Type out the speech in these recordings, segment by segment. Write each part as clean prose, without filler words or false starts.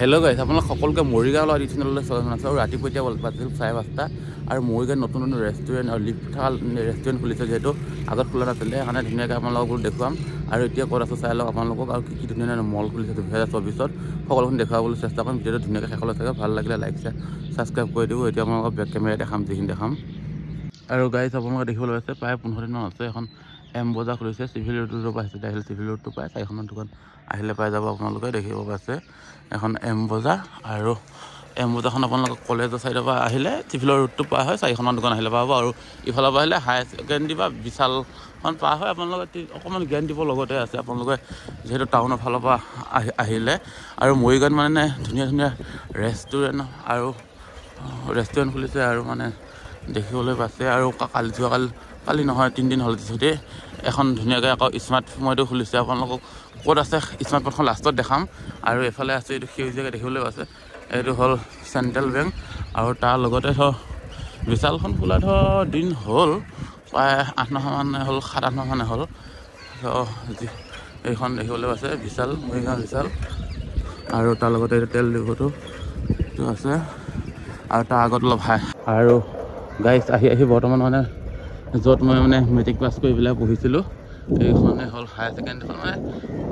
Hello' guys, আপোনালোক সকলোকে মৰিগাঁও লগত চেনেললৈ স্বাগতম জনাইছোঁ। আৰু ৰাতিপুৱা এতিয়া বাজিল 5:30 আৰু মৰিগাঁৱত নতুন নতুন ৰেষ্টুৰেণ্ট আৰু লিফ্ট থকা ৰেষ্টুৰেণ্ট খুলিছে, যিহেতু আগত খোলা নাছিলে, সেইকাৰণে ধুনীয়াকৈ আপোনালোকক দেখুৱাম। আৰু এতিয়া ক'ত আছোঁ চাই লওক আপোনালোকক, আৰু কি কি ধুনীয়া ধুনীয়া মল খুলিছে 2024ত সকলোখিনি দেখুৱাবলৈ চেষ্টা কৰিম। ভিডিঅ'টো ধুনীয়াকৈ শেষলৈ থাকে, ভাল লাগিলে লাইক শ্বেয়াৰ ছাবস্ক্ৰাইব কৰি দিব। এতিয়া আপোনালোকক বেক কেমেৰা দেখাম, যিখিনি দেখাম। আৰু গাইজ আপোনালোকে দেখিবলৈ পাইছে প্ৰায় 15 দিনমান আছে এখন এম বজাৰ খুলিছে। চিভিল ৰোডৰ পৰা আহিছে, আহিলে চিভিল ৰোডটো পায় 4খনমান দোকান আহিলে পাই যাব আপোনালোকে, দেখিব পাইছে এখন এম বজাৰ। আৰু এম বজাৰখন আপোনালোকে কলেজৰ ছাইডৰ পৰা আহিলে চিভিলৰ ৰোডটো পাৰ হয় 4খনমান দোকান আহিলে পাব। আৰু ইফালৰ পৰা আহিলে হায়াৰ ছেকেণ্ডেৰী বা বিশালখন পাৰ হয় আপোনালোকে অকণমান জ্ঞান দিব লগতে আছে আপোনালোকে, যিহেতু টাউনৰ ফালৰ পৰা আহিলে। আৰু মৰিগাঁৱত মানে ধুনীয়া ধুনীয়া ৰেষ্টুৰেণ্ট আৰু ৰেষ্টুৰেণ্ট খুলিছে আৰু মানে দেখিবলৈ পাইছে। আৰু কালি যোৱাকালি, কালি নহয় 3 দিন হ'ল যিহেতু এখন ধুনীয়াকৈ আকৌ স্মাৰ্ট পইণ্টো খুলিছে। আপোনালোকক ক'ত আছে স্মাৰ্ট পইণ্টখন লাষ্টত দেখাম। আৰু এইফালে আছে এইটো সেউজীয়াকৈ দেখিবলৈ পাইছে, এইটো হ'ল চেণ্ট্ৰেল বেংক। আৰু তাৰ লগতে ধৰ বিশালখন খোলা ধৰ দিন হ'ল প্ৰায় 8-9 মাহমান হ'ল, 7-8 মাহ মানে হ'ল। এইখন দেখিবলৈ পাইছে বিশাল, মৰিগাঁও বিশাল। আৰু তাৰ লগতে এইটো তেল ডিপুটো আছে। আৰু তাৰ আগত অলপ হাই। আৰু গাইজ আহি আহি বৰ্তমান মানে য'ত মই মানে মেট্ৰিক পাছ কৰি পেলাই পঢ়িছিলোঁ, এইখনে হ'ল হায়াৰ ছেকেণ্ডেৰীখন। মানে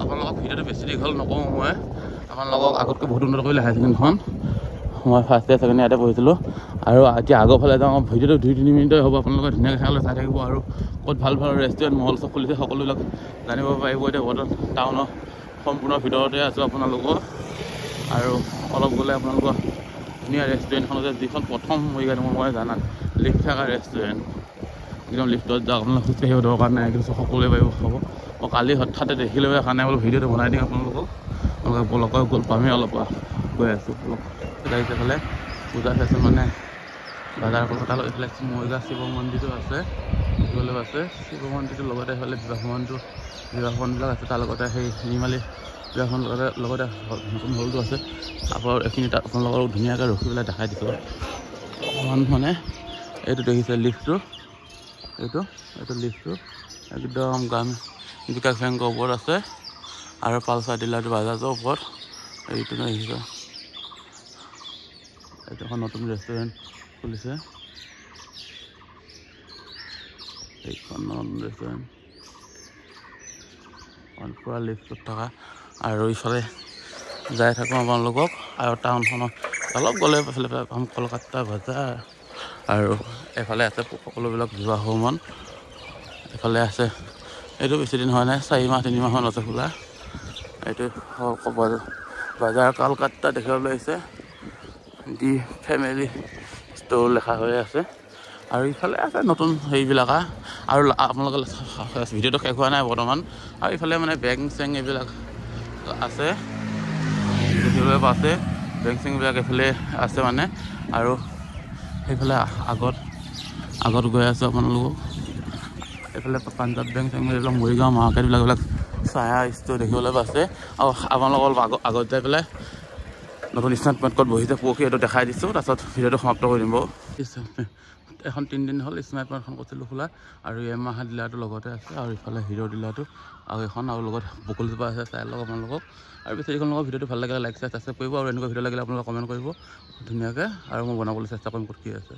আপোনালোকক ভিডিঅ'টো বেছি দীঘল নকৰোঁ মই, আপোনালোকক আগতকৈ বহুত উন্নত কৰিলে হায়াৰ ছেকেণ্ডেৰীখন। মই ফাৰ্ষ্ট ইয়াৰ ছেকেণ্ড ইয়াতে পঢ়িছিলোঁ। আৰু এতিয়া আগৰ ফালে যাওঁ, ভিডিঅ'টো 2-3 মিনিটে হ'ব, আপোনালোকে ধুনীয়াকৈ চাই চাই থাকিব। আৰু ক'ত ভাল ভাল ৰেষ্টুৰেণ্ট মল চব খুলিছে সকলোবিলাক জানিব পাৰিব। এতিয়া বৰ্তমান টাউনৰ সম্পূৰ্ণ ভিতৰতে আছোঁ আপোনালোকৰ। আৰু অলপ গ'লে আপোনালোকৰ ধুনীয়া ৰেষ্টুৰেণ্টখন আছে, যিখন প্ৰথম মৰিগাঁৱত মই জানাত লিফ্ট থকা ৰেষ্টুৰেণ্ট। একদম লিফ্টত যাওক, আপোনালোক খোজকাঢ়িব দৰকাৰ নাই, কিন্তু সকলোৱে পাৰিব খাব। মই কালি হঠাতে দেখিলোঁ, সেইকাৰণে বোলো ভিডিঅ'টো বনাই দিওঁ আপোনালোকক। আপোনালোকে বলক গ'ল পামেই, অলপ গৈ আছোঁ অলপ গাড়ী। এইফালে পূজা ফেশ্বন মানে বাজাৰ কলকাতালৈ। এইফালে মৰিগাঁও শিৱ মন্দিৰটো আছে, দেখিবলৈ আছে শিৱ মন্দিৰটোৰ লগতে এইফালে বিবাহ ভৱনটো, বিবাহ ভৱনবিলাক আছে। তাৰ লগতে সেই নিৰ্মালী বিবাহ ভৱন লগতে নতুন হলটো আছে। আপোনাৰ এইখিনি তাত আপোনালোকক ধুনীয়াকৈ ৰখি পেলাই দেখাই দিছোঁ অকণমান। মানে এইটো দেখিছে লিফ্টটো, এইটো লিফ্টটো একদম গ্ৰামীণ বিকাশ বেংকৰ ওপৰত আছে। আৰু পালচাৰ ডিলাৰটো বাজাজৰ ওপৰত এইটো দেখিছে। এইটো এখন নতুন ৰেষ্টুৰেণ্ট খুলিছে, এইখন নতুন ৰেষ্টুৰেণ্ট পূৰা লিফ্টত থকা। আৰু ইফালে যাই থাকোঁ আপোনালোকক। আৰু টাউনখনত অলপ গ'লে এইফালে পাম কলকাতা বজাৰ। আৰু এইফালে আছে সকলোবিলাক বিবাহ ভৱন এইফালে আছে। এইটো বেছি দিন হোৱা নাই, 4 মাহ 3 মাহমান আছে খোলা। এইটো বজাৰ কলকাতা দেখিবলৈ আহিছে, দি ফেমিলি ষ্ট'ৰ লেখা হৈ আছে। আৰু ইফালে আছে নতুন হেৰিবিলাক। আৰু আপোনালোকে ভিডিঅ'টো শেষ হোৱা নাই বৰ্তমান। আৰু ইফালে মানে বেংক চেংক এইবিলাক আছে, দেখিবলৈ পাইছে বেংক চেংকবিলাক এইফালে আছে মানে। আৰু সেইফালে আগত আগত গৈ আছোঁ আপোনালোকক। এইফালে পাঞ্জাৱ বেংক চেংক এইবিলাক, মৰিগাঁও মাৰ্কেটবিলাক, এইবিলাক ছায়া ষ্ট'ৰ দেখিবলৈ পাইছে। আৰু আপোনালোকৰ অলপ আগত আগত যাই পেলাই নতুন স্মাৰ্ট পইণ্ট ক'ত বহিছে পৰহি সেইটো দেখাই দিছোঁ, তাৰপিছত ভিডিঅ'টো সমাপ্ত কৰি দিম বাৰু। এখন 3 দিন হ'ল স্মাৰ্ট পইণ্টখন কৈছিলোঁ খোলা। আৰু য়ামাহা ডিলাৰটো লগতে আছে, আৰু ইফালে হিৰ' ডিলাৰটো, আৰু এখন আৰু লগত বকুলজোপা আছে, চাই লওক আপোনালোকক। আৰু বেছি লগত ভিডিঅ'টো ভাল লাগিলে লাইক শ্বেয়াৰ ছাবস্ক্ৰাইব কৰিব। আৰু এনেকুৱা ভিডিঅ' লাগিলে আপোনালোকে কমেণ্ট কৰিব ধুনীয়াকৈ, আৰু মই বনাবলৈ চেষ্টা কৰিম ক'ত কি আছে।